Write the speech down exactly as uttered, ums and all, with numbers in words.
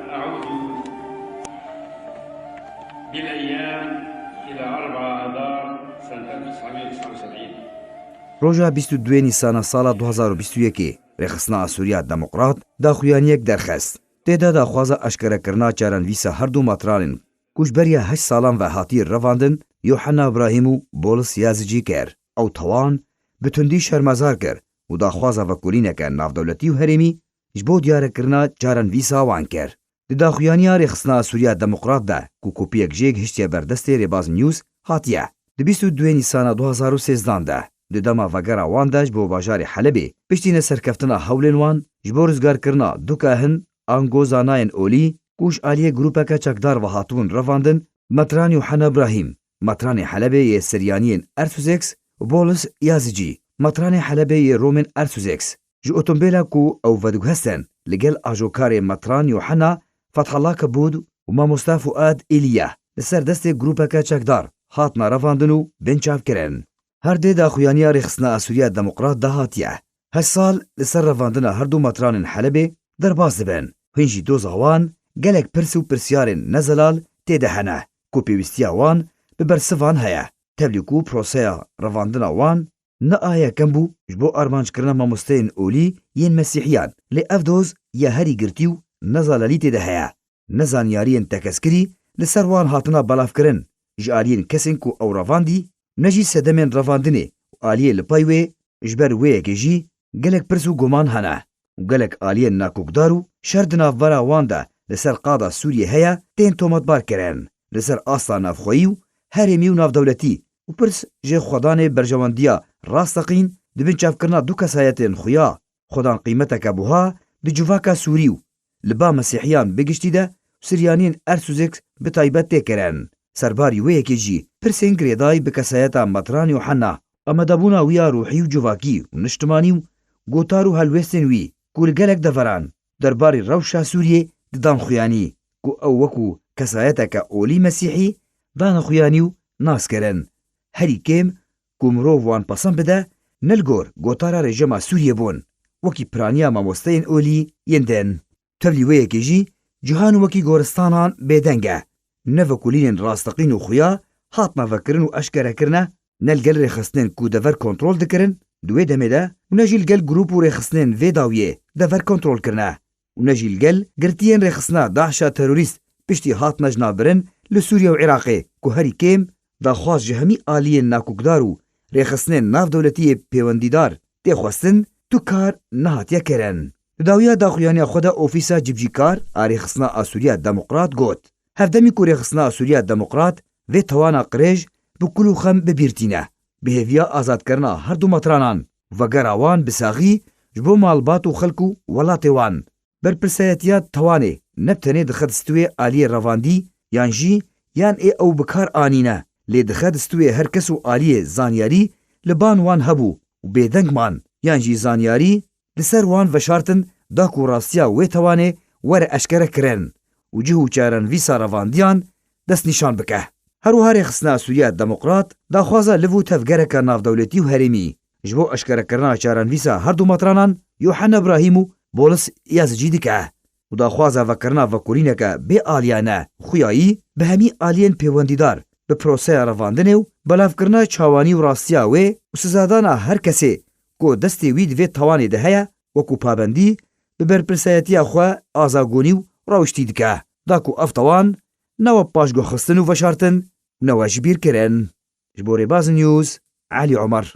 أعود بالأيام إلى أربعة آذار سنة ألف وتسعمية وتسعة وسبعين. Roja bîst û duyê Nîsana sala du hazar û bîst û yekê, Rêxistina Asûriya Demokrat daxuyaniyek derxist. Tê de daxwaza eşkerekirina çarenvîsa her du matranên ku ji beriya heşt salan ve hatiye revandin, Yohanna Ibrahîm û Bolis Yazicî kir. Ew tewan bi tundî şermezar kir û daxwaza vekolîneke navdewletî û herêmî ji bo diyarekirina çarenvîsa wan kir. Di daxuyaniya Rêxistina Asûriya Demokrat de ku kopiyek jê gihiştiye ber destê Rêbaz News hatiye. Di bîst û duyê Nîsana du hazar û sêzdan de di dema vegera wan de ji bo bajarê Helebê piştî neserkeftina hewlên wan ji bo rizgarkirina du kahin ango zanayên olî ku ji aliyê grûpeke çekdar ve hatibûn revandin, metran Yohanna Ibrahîm, metranê Helebê yê Siryaniyên Ersuzêks û Bolis Yazicî, metranê Helebê yê Romên Ersuzêks, ji otombêla ku ew vediguhestin li gel ajokarê metran Yohanna Fethullah Kebûd û mamosta Fuad Îlîya li ser destê grûpeke çekdar hatine revandin û binçavkirin. Her dê daxuyaniya Rêxistina Asûriya Demokrat de hatiye. Heşt sal li ser revandina her du metranên Helebê derbas dibin. Hîn jî doza wan gelek pirs û pirsyarên nezelal tê de hene ku pêwîstiya wan bi bersivan heye. Tevlî ku proseya revandina wan ne a yekem bû ji bo armanckirina mamosteyên olî yên mesîhiyan, lê ev doz ya herî girtî û nezelalî tê de heye. Ne zanyariyên tekeskirî li ser wan hatina belavkirin ji aliyên kesên ku ew revandî, ne jî sedemên revandinê û aliyê li pey wê. Ji ber wê yekê jî gelek pirs û guman hene û gelek aliyên nakokdar û şer di navbera wan de li ser qada Sûriyê heye tên tometbarkirin. Li ser asta navxweyî û herêmî û navdewletî û pirs jê xwedanê berjewendiya rasteqîn di bin çavkirina du kesayetên xuya, xwedan qîmeteke buha di civaka Sûrî û li ba Mesîhiyan bi giştî de Siryaniyên Ersuzêks bi taybet tê kirin. Serbarî wê yekê jî pirsên girêdayî bi kesayeta metran Yohanna, amadebûna wî ya ruhî û civakî û niştimanî û gotar û helwêstên wî ku li gelek deveran derbarî rewşa Sûriyê didan xuyanî ku ew wekû kesayeteke olî mesîhî dane xuyanî û nas kirin. Herî kêm ku mirov wan pesend bide, ne li gor gotara rejîma Sûriyê bûn, wekî piraniya mamosteyên olî yên din. Tevlî wê yekê jî cîhan wekî goristanan bêdeng e. Ne vekolînên rasteqîn û xuya hatine vekirin û eşkere kirine, ne li gel rêxistinên ku dever kontrol dikirin di wê demê de û ne jî li gel grûp û rêxistinên vê dawiyê dever kontrol kirine û ne jî li gel girtiyên rêxistina DAIŞa terorîst piştî hatine jinabirin li Sûriye û Iraqê ku herî kêm daxwaz ji hemî aliyên nakokdar û rêxistinên navdewletî yê pêwendîdar tê xwestin, tu kar nehatiye kirin. Di dawiya daxuyaniya xwe de Ofîsa Cibcîkar a Rêxistina Asûriya Demokrat got, Hevdemî ku Rêxistina Asûriya Demokrat vê tewana qirêj bi kul û xem bi bîr tîne, bi hêviya azadkirina her du metranan, vegera wan bi saxî ji bo malbat û xelk û welatê wan. Berpirsayetiya tewanê ne bi tenê dixe di stûyê aliyê revandî yan jî yan ê ew bi kar anîne, lê dixe di stûyê her kes û aliyê zanyarî li ban wan hebû û bêdeng man yan jî zanyarî li ser wan veşartin da ku rastiya wê tewanê were eşkere kirin û cih û çarenvîsa revandiyan destnîşan bike. Her wiha Rêxistina Sûriya Demokrat daxwaza liv û tevgereke navdewletî û herêmî ji bo eşkerekirina çarenvîsa her du metranan Yohanna Ibrahîm û Bolis Yazicî dike û daxwaza vekirina vekolîneke bê aliyane xuyayî bi hemî aliyên pêwendîdar bi proseya revandinê û belavkirina çawanî û rastiya wê û sizadana her kesê ku destê wî di vê tewanê de heye, wekû pabendî bi berpirsayetiya xwe azagonî û rawiştî dike, da ku ev tawan newe paşguhxistin û veşartin, newe ji bîr kirin. Ji bo Rêbaz News, Elî Omer.